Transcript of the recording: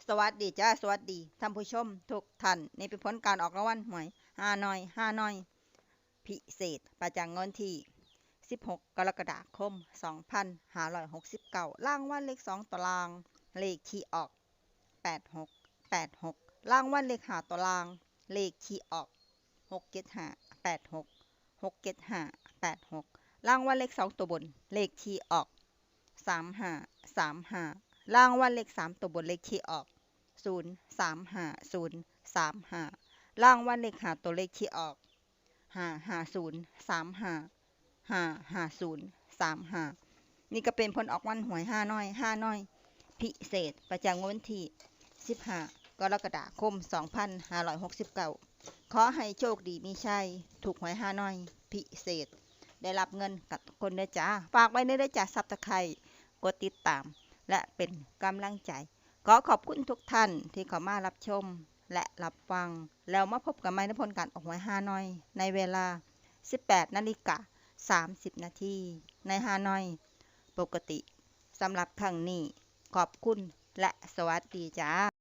ສະຫວັດດີຈ້າ ສະຫວັດດີທ່ານຜູ້ຊົມທຸກທ່ານ. ນີ້ເປັນຜົນການອອກລາງວັນຫວຍຮານ້ອຍ ຮານ້ອຍພິເສດ ປະຈຳງວດວັນທີສິບຫົກ ກໍລະກະດາຄົມ ສອງພັນຫ້າຮ້ອຍຫົກສິບເກົ້າ. ລາງວັນເລກສອງຕົວລ່າງ ເລກທີ່ອອກ ແປດຫົກ ແປດຫົກ. ລາງວັນເລກຫ້າຕົວລ່າງ ເລກທີ່ອອກ ຫົກເຈັດຫ້າ ແປດຫົກ ຫົກເຈັດຫ້າ ແປດຫົກ. ລາງວັນເລກສອງຕົວບົນ ເລກທີ່ອອກ ສາມຫ້າ ສາມຫ້າ. ລາງວັນເລກສາມຕົວບົນ ເລກທີ່ອອກ ສູນສາມຫ້າ ສູນສາມຫ້າ. ລາງວັນເລກຫ້າຕົວ ເລກທີ່ອອກ ຫ້າຫ້າສູນ ສາມຫ້າ ຫ້າຫ້າສູນ ສາມຫ້າ. ນີ້ກໍເປັນຜົນອອກລາງວັນຫວຍຮານ້ອຍ ຮານ້ອຍພິເສດ ປະຈຳງວດວັນທີສິບຫ້າ ກໍລະກະດາຄົມ ສອງພັນຫ້າຮ້ອຍຫົກສິບເກົ້າ. ຂໍໃຫ້ໂຊກດີມີໄຊ ຖືກຫວຍຮານ້ອຍພິເສດ ໄດ້ຮັບເງິນກັນທຸກຄົນເດີຈ້າ. ຝາກໄວ້ແດ່ເດີຈ້າ Subscribe ກົດຕິດຕາມ ແລະ ເປັນກຳລັງໃຈ. ຂໍຂອບຄຸນທຸກທ່ານທີ່ເຂົ້າມາຮັບຊົມ ແລະ ຮັບຟັງ. ແລ້ວມາພົບກັນໃໝ່ໃນຜົນການອອກຫວຍຮານ້ອຍ ໃນເວລາສິບແປດນາລິກາສາມສິບນາທີ ໃນຮານ້ອຍປົກກະຕິ. ສຳລັບຄັ້ງນີ້ ຂອບຄຸນ ແລະ ສະຫວັດດີຈ້າ.